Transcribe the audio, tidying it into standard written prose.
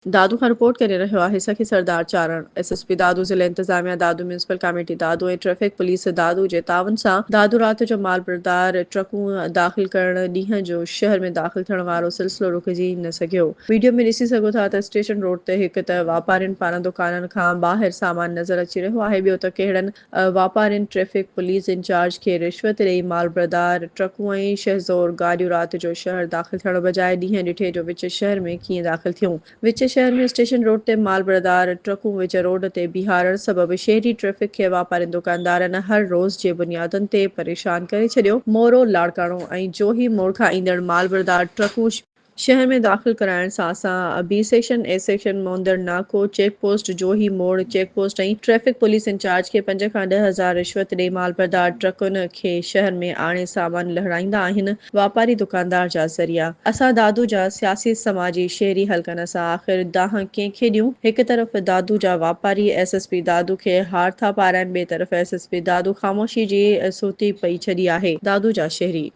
دادو کان رپورٽ ڪري رهيو آهي Sakhi Sardar Charan, S S P Dadu, ضلعي انتظاميا Dadu municipal committee Dadu ۽ traffic police Dadu جي تعاون سان دادو رات جو مال بردار ٽرڪون داخل ڪرڻ ڏينهن جو شهر ۾ داخل ٿيڻ وارو سلسلو رڪجي نه سگهيو. ويڊيو ۾ ڏسي سگهو ٿا ته اسٽيشن روڊ تي هڪ ته واپارين پاران دڪانن کان ٻاهر سامان نظر اچي رهيو آهي ٻيو ته ڪهڙن واپارين ٽريفڪ پوليس انچارج کي رشوت ڏئي مال بردار ٽرڪون ۽ شهزور گاڏيون رات جو شهر داخل ٿيڻ بجاء ڏينهن ڏٺي جو وچ شهر ۾ ڪيئن داخل ٿيون؟ وچ شهر ۾ اسٽيشن روڊ تي مال بردار ٽرڪون وچ روڊ تي بيهارڻ سبب شهري ٽريفڪ کي واپارين دڪاندارن هر روز جي بنيادن تي پريشان ڪري ڇڏيو، مورو، لاڙڪاڻو ۽ جوهي موڙ کان ايندڙ مال بردار ٽرڪون شهر ۾ داخل ڪرائڻ سان سان بي سيڪشن، اي سيڪشن، موندر ناڪو، چيڪ پوسٽ، جوهي موڙ check post ۽ traffic police incharge کي پنج کان 10,000 رشوت ڏئي مال بردار ٽرڪن کي شهر ۾ آڻي سامان لهرائيندا آهن، واپاري دڪاندار جا ذريعا. اسان دادو جا سياسي سماجي شهري حلقن اسان آخر دانهن ڪنهن کي ڏيون، هڪ طرف دادو جا واپاري ايس ايس پي دادو کي هار ٿا پارائن ٻئي طرف ايس ايس پي دادو خاموشي جي سوتي پئي ڇڏي آهي، دادو جا شهري.